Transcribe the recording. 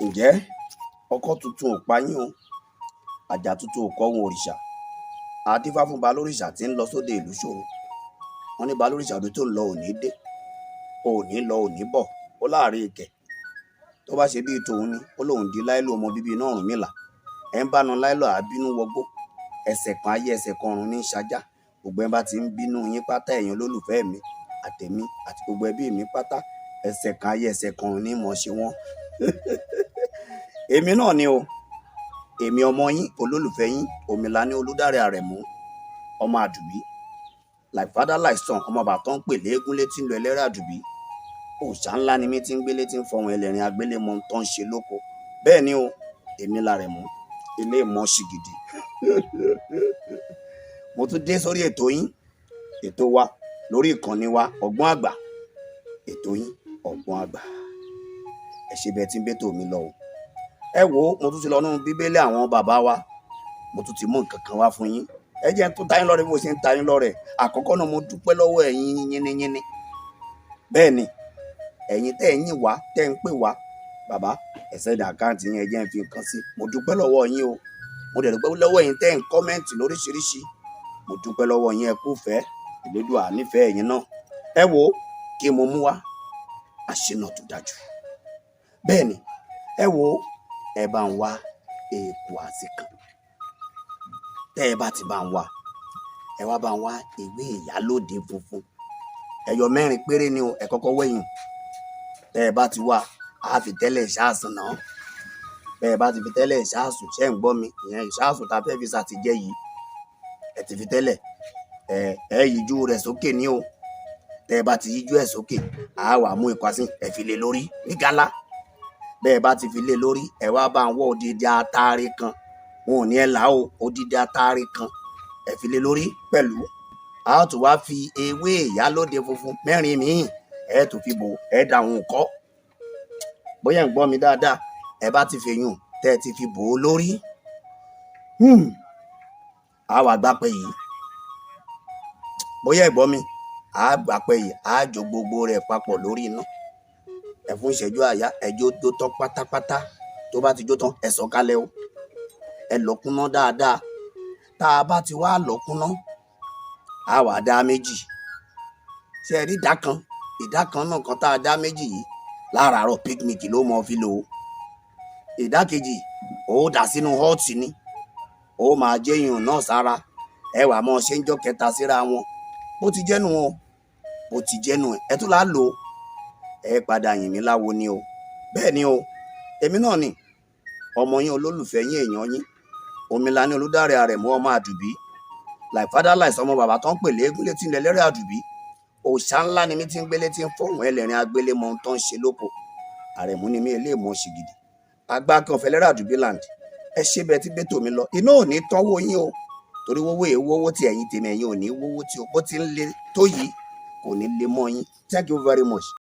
Ǹjẹ́ ọkọ́ tuntun ò pa yín o, àjà tuntun ò kọ́hun òrìṣà. A dífá fún Balórìṣà tí ń lọ sóde ìlú ṣòro. Wọ́n ní Balórìṣà, ọdún tó ń lọ ò ní dé, ò ní lọ, ò ní bọ̀. Ó láàrin ìkẹ̀ tó bá ṣe bíi tòun ni, ó lóun di láìlò ọmọ bíbí inú Ọ̀rúnmìlà. Ẹ̀ ń bánu láìlò àbínú wọgbó. Ẹsẹ̀ kan ayé, ẹsẹ̀ kan ọ̀run ní í ṣajá. Gbogbo ẹ̀ bá ti ń bínú yín pátá, ẹ̀yin olólùfẹ́ mi àtèmi àti gbogbo ẹbí mi pátá, ẹsẹ̀ kan ayé, ẹsẹ̀ kan ọ̀run ní mọ̀ ṣe wọ́n. Èmi náà ni o, èmi ọmọ yín, olólùfẹ́ yín, Omilani Olùdarí Àrẹ̀mú, ọmọ Àdùbí, like father like son, ọmọ bàtọ́ ń pè léégún létí ń lọ ẹlẹ́rìí Àdùbí. Òòṣà ńlá ni mí tí ń gbélé, tí ń fọhùn ẹlẹ́rìn agbélémọ tó ń ṣe lóko. Bẹ́ẹ̀ ni o, èmi l'Àrẹ̀mú ilé ìmọ̀ ṣìgìdì. Mo tún dé sórí ètò yín, ètò wa, lórí ìkànnì wa, Ọgbọ́n Àgbà, ètò yín, Ọgbọ́n Àgbà. Ẹ ṣe bẹ́ẹ̀ tí ń bẹ́tò mi lọ o. Ẹ wo, mo tún ti lọ nínú Bíbélì àwọn bàbá wa, mo tún ti mú nǹkan kan wá fún yín. Ẹ jẹ́ n tún ta yín lọ́rẹ bí mo ṣe ń ta yín lọ́rẹ. Àkọ́kọ́ náà, mo dúpẹ́ lọ́wọ́ ẹ̀yin yínníyínní. Bẹ́ẹ̀ ni, ẹ̀yin tẹ́ ẹ̀ ń yìn wá, tẹ́ ń pè wá, "Bàbá, ẹ send account yín, ẹ jẹ́ n fi nǹkan sí." Mo dúpẹ́ lọ́wọ́ yín o. Mo dẹ̀ dúpẹ́ lọ́wọ́ ẹ̀yin tẹ́ ẹ̀ ń comment lóríṣiríṣi. Mo dúpẹ́ lọ́wọ́ yín. Ẹ kú fẹ́ Ìlédùà nífẹ̀ẹ́ ẹ̀yin náà. Ẹ wo, kí mo mú wá àṣìnà tó dájú. Bẹ́ẹ̀ ni, ẹ wo, ẹ bá ń wá èèkù àsìkàn. Tẹ́ ẹ bá ti bá ń wá, ẹ wá bá ń wá ìwé ìyálóde funfun ẹyọ 4 péré ni o. Ẹ kọ́kọ́ wẹ̀yìn. Tẹ́ ẹ bá ti wá, á fi tẹ́lẹ̀ ìṣáàsùn náà. Bẹ́ẹ̀ bá ti fi tẹ́lẹ̀ ìṣáàsùn, ṣẹ́ ń gbọ́ mi? Ìyẹn ìṣáàsùn tá a fẹ́ fi ṣàtìjẹ́ yìí, ẹ ti fi tẹ́lẹ̀, ẹ yíjú rẹ̀ sókè ní o. Tẹ́ ẹ bá ti yíjú ẹ̀ sókè, á wà mú ìkwásí, ẹ fi lé lórí ní gálá. Bẹ́ẹ̀ bá ti fi lé lórí, ẹ wá bá ń wọ́ odidi atare kan. Wọn ò ní ẹ là ó, odidi atare kan, ẹ fi lé lórí pẹ̀lú. A ó tún wá fi ewé ìyálóde funfun 4 míì, ẹ tún fi bò, ẹ dà wọn kọ́. Bóyá ń gbọ́ mi dáadáa? Ẹ bá ti fi yùn, tẹ́ ẹ ti fi bò ó lórí, a wà gbápẹ́ yìí. Bóyá ẹ gbọ́ mi? A gbápẹ́ yìí, a jó gbogbo rẹ̀ papọ̀ lórí iná. Ẹ fún ìṣẹ́jú àyá, ẹ jó jó tán pátápátá. Tó bá ti jó tán, ẹ sọ̀ kalẹ̀ o. Ẹ lọ kúnná dáadáa. Tá a bá ti wá lọ kúnná, a wà dá méjì. Ṣé ẹ rí ìdá kan? Ìdá kan náà kan tá a dá méjì yìí, láràárọ̀ picnic ló mọ fi lò ó. Ìdá kejì, ó dà sínú hot ni, ó máa jẹ́yìn náà sára. Ẹ wà mọ́ ṣe ń jọ́ kẹta síra wọn. Bó ti jẹ́nu o, bó ti jẹ́nu. Ẹ tún láà lò ó, ẹ padà yìn mí láwo ni o. Bẹ́ẹ̀ ni o, èmi náà ni ọmọ yín, olólùfẹ́ yín, èèyàn yín, Omilani Olùdarí Àrẹ̀mú, ọmọ Àdùbí, like father like ọmọ bàbá tó ń pè léégún létí ilẹ̀ lẹ́rìí Àdùbí. Òòṣà ńlá ni mí tí ń gbélé, tí ń fọ̀hún ẹlẹ́rìn agbélé mọ ohun tó ń ṣe lóko. Àrẹ̀mú ni mí, eléèmọ̀ ṣìgìdì agbákan ọ̀fẹ́lẹ́rẹ́ Àdùbí land. Ẹ ṣe bẹ́ẹ̀ tí bẹ́tò mi lọ. Iná ò ní tánwó yín o, torí wówó èé wówó tí ẹ̀yin tèmi, ẹ̀yin ò ní wówó tí o. Bó ti ń le tó yìí, kò ní le mọ́ yín. Thank you very much.